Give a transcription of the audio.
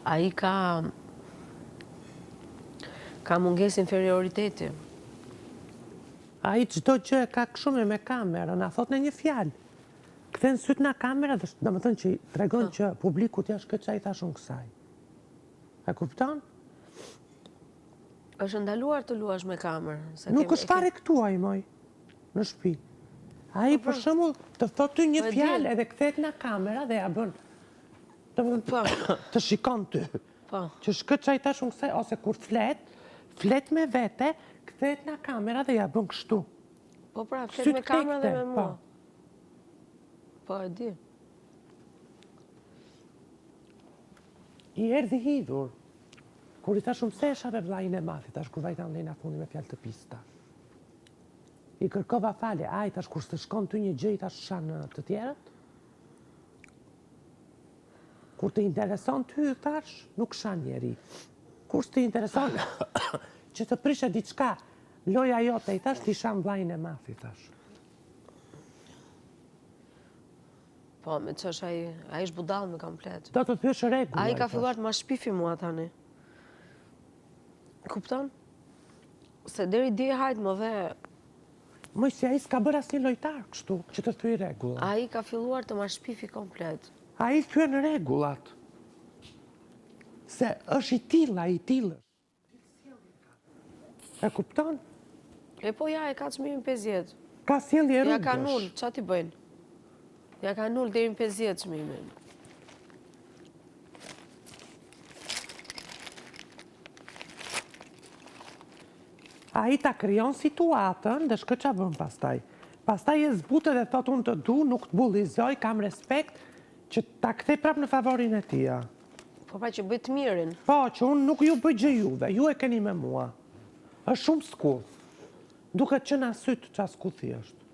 Ai ka ka mungesë inferioriteti. Ai çdo gjë e ka kështu me me kamerën, na thotë në një fjalë. Kthen sytë nga kamera dhe domethënë që tregon po. që publikut ja shko ça i thashë unë kësaj. E kupton? Është ndaluar të luash me kamerë. Nuk është fare këtu ai moj, në shpi. Ai po, për po. shembull të thotë ty një po, fjalë edhe kthehet nga kamera dhe ja bën. Domethënë po. të shikon ty. Po. Që shko ça i thashë unë kësaj, ose kur flet, flet me vete, kthehet nga kamera dhe ja bën kështu. Po pra, flet me kamera dhe me mua. Po, e di. I erdhi hidhur. Kur i thashë unë pse e shave vllain e madh, i thashë kur vajta andej nga fundi me fjalë të pista. I kërkova falje, a i thashë kur s'të shkon ty një gjë i thashë shan të tjerët? Kur të intereson ty, i thashë, nuk shan njeri. Kur s'të intereson që të prishet diçka, loja jote, i thashë, ti shan vllain e madh, i thashë. Po, me që është ai, ai është budall me komplet. Do të thyesh rregulla. Ai ka filluar të ma shpifi mua tani. Kupton? Se deri dje hajt më dhe... Moj, si ai s'ka bërë asnjë lojtar kështu, që të thyejë rregullat. Ai ka filluar të ma shpifi komplet. Ai thyen rregullat. Se është i tillë, ai i tillë. E kupton? E po ja, e ka çmimin 50. Ka sjellje rrugësh. Ja kanë ul, ça t'i bëjnë? Ja kanë ul deri në 50 çmimin. Ai ta krijon situatën dhe shko ça bën pastaj. Pastaj e zbutet dhe thotë unë të du, nuk të bullizoj, kam respekt, që ta kthej prapë në favorin e tij. Po pra që bëj të mirin. Po, që unë nuk ju bëj gjë juve, ju e keni me mua. Është shumë skuth. Duket që nga sytë ça skuthi është.